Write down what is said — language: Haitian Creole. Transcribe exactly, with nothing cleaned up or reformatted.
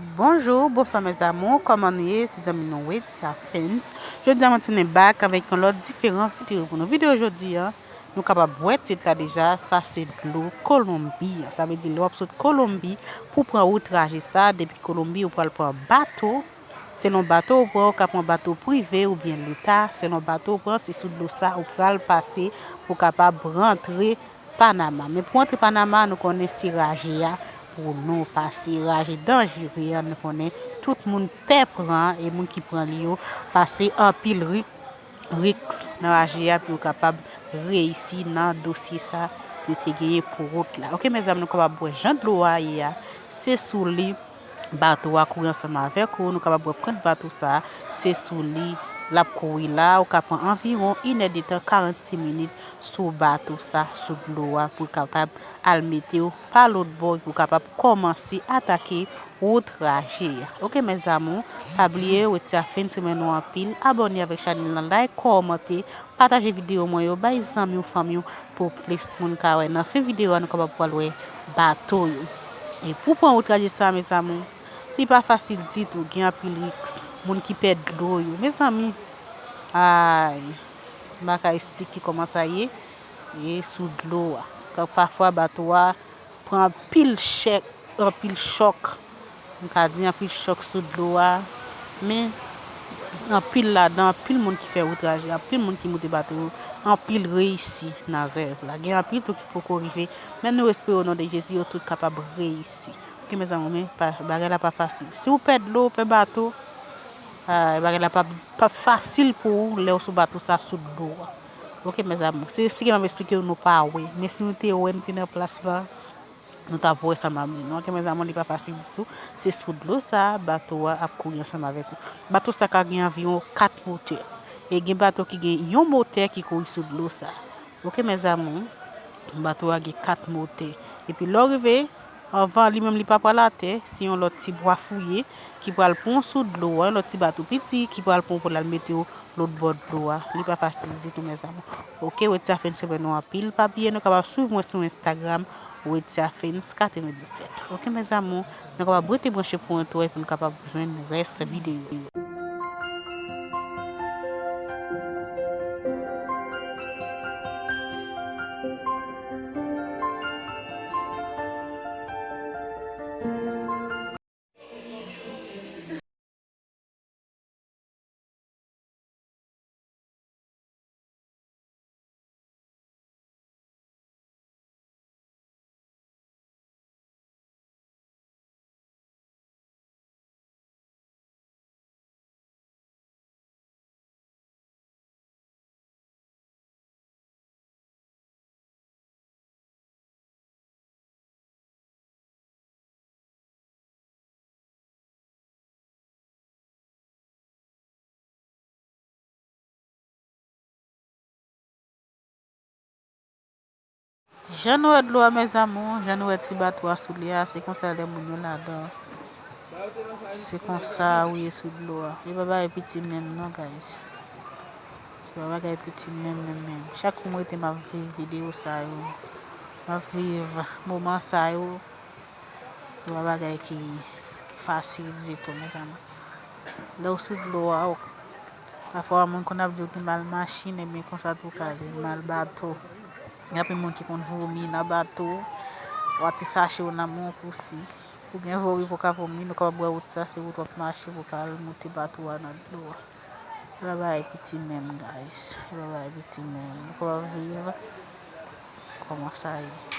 Bonjou, bonswa mes amours, kòman nou ye? Se zanmi nou Wetia Fans. Jodi a mwen tounen back avèk yon lòt diferan videyo pou nou. Videyo jodi a, nou kapab wè tit la deja, sa se dlo Kolonbi. Sa vle di lè w ap sot Kolonbi pou pran wout traje sa, depi Kolonbi ou pral pran bato. Selon bato ou pran, ou ka pran bato prive oubyen leta. Selon bato ou pran, se sou dlo sa ou pral pase pou kapab rantre Panama. Men pou antre Panama, nou konnen se raje a pou nou pase. Raje danjere a, nou konnen tout moun pè pran, e moun ki pran li yo pase anpil ri-, risk nan raje a pou yo kapab reyisi nan dosye sa yo te genyen pou wout la. Oke, mes amours, nou kapab wè jan dlo a ye a, se sou li bato a kouri ansanm avèk ou. Nou kapab wè pwent bato sa, se sou li l ap kouri la. Ou ka pran anviwon inèdtan, karannsis minit sou bato sa, sou dlo a, pou kapab al mete w pa lòt bò, pou kapab kòmanse atake wout traje a. Oke, mes amours, pa bliye, Wetia Fans renmen nou anpil. Abòne avèk chanèl lan, like, kòmante, pataje videyo mwen yo, bay zanmi w, fanmi w, pou plis moun ka wè. Nan fen videyo a, nou kapab pral wè bato yo. E pou pran wout traje sa, mes amours, li pa fasil ditou, gen anpil risk. Moun ki pè dlo yo, mezanmi, ay, m pa ka esplike kòman sa ye, e sou dlo a. Kan pafwa bato a pran anpil chèk, anpil chòk, m ka di anpil chòk sou dlo a, men anpil ladan, anpil moun ki fè wout traje, anpil moun ki moute bato yo, anpil reyisi nan rèv la. Gen anpil tou ki poko rive, men nou espere o non de Jezi, yo tout kapab reyisi. Oke, mezanmi, men pa, bagay la pa fasil. Si w pè dlo, w pè bato, ah, bagay la pa, pa fasil pou ou lè w sou bato sa sou dlo a. Oke, mezanmi, se esplike m ap esplike w, nou pa wè. Men si nou te wè, nou te nan plas la, nou t ap wè sa m ap di nou. Oke, mezanmi, li pa fasil ditou. Se sou dlo sa, bato a ap kouri ansanm avèk ou. Bato sa ka gen anviwon kat motè. E gen bato ki gen yon motè ki kouri sou dlo sa. Oke, mes amours, bato a gen kat motè. Epi lè w rive, anvan li menm li pa pral atè, se yon lòt ti bwa fouye ki pral pran w sou dlo a, yon lòt ti bato piti ki pral pran w pou l al mete w lòt bò dlo a. Li pa fasil ditou, mes amours. Oke, Wetia Fans renmen nou anpil. Pa bliye, nou kapab swiv mwen sou Instagram, Wetia Fans katrevenndisèt. Oke, mes amours, nou kapab rete branche pou entwo epi nou kapab jwenn rès videyo yo. Jan nou wè dlo a, mes amours, jan nou wè ti bato a sou li a, se konsa lè moun yo ladan. Se konsa ou ye sou dlo a. E pa bagay piti menm non, guys. Se pa bagay piti menm, menm, menm. Chak kou m rete m ap viv videyo sa yo. M ap viv moman sa yo. Se pa bagay ki fasil ditou, mes amours. Lè w sou dlo a, w, pafwa moun konn ap di w gen mal machin, ebyen konsa tou ka ye, mal bato. Gen anpil moun ki konn vomi nan bato. W ap ti sache w nan men w pou si. Ou gen vomi pou w ka vomi, nou kapab wè wout sa, se wout w ap mache pou w ka al moute bato a nan dlo a. Se pa bagay piti menm, guys. Se pa bagay piti menm. Nou kapab viv kòman sa ye.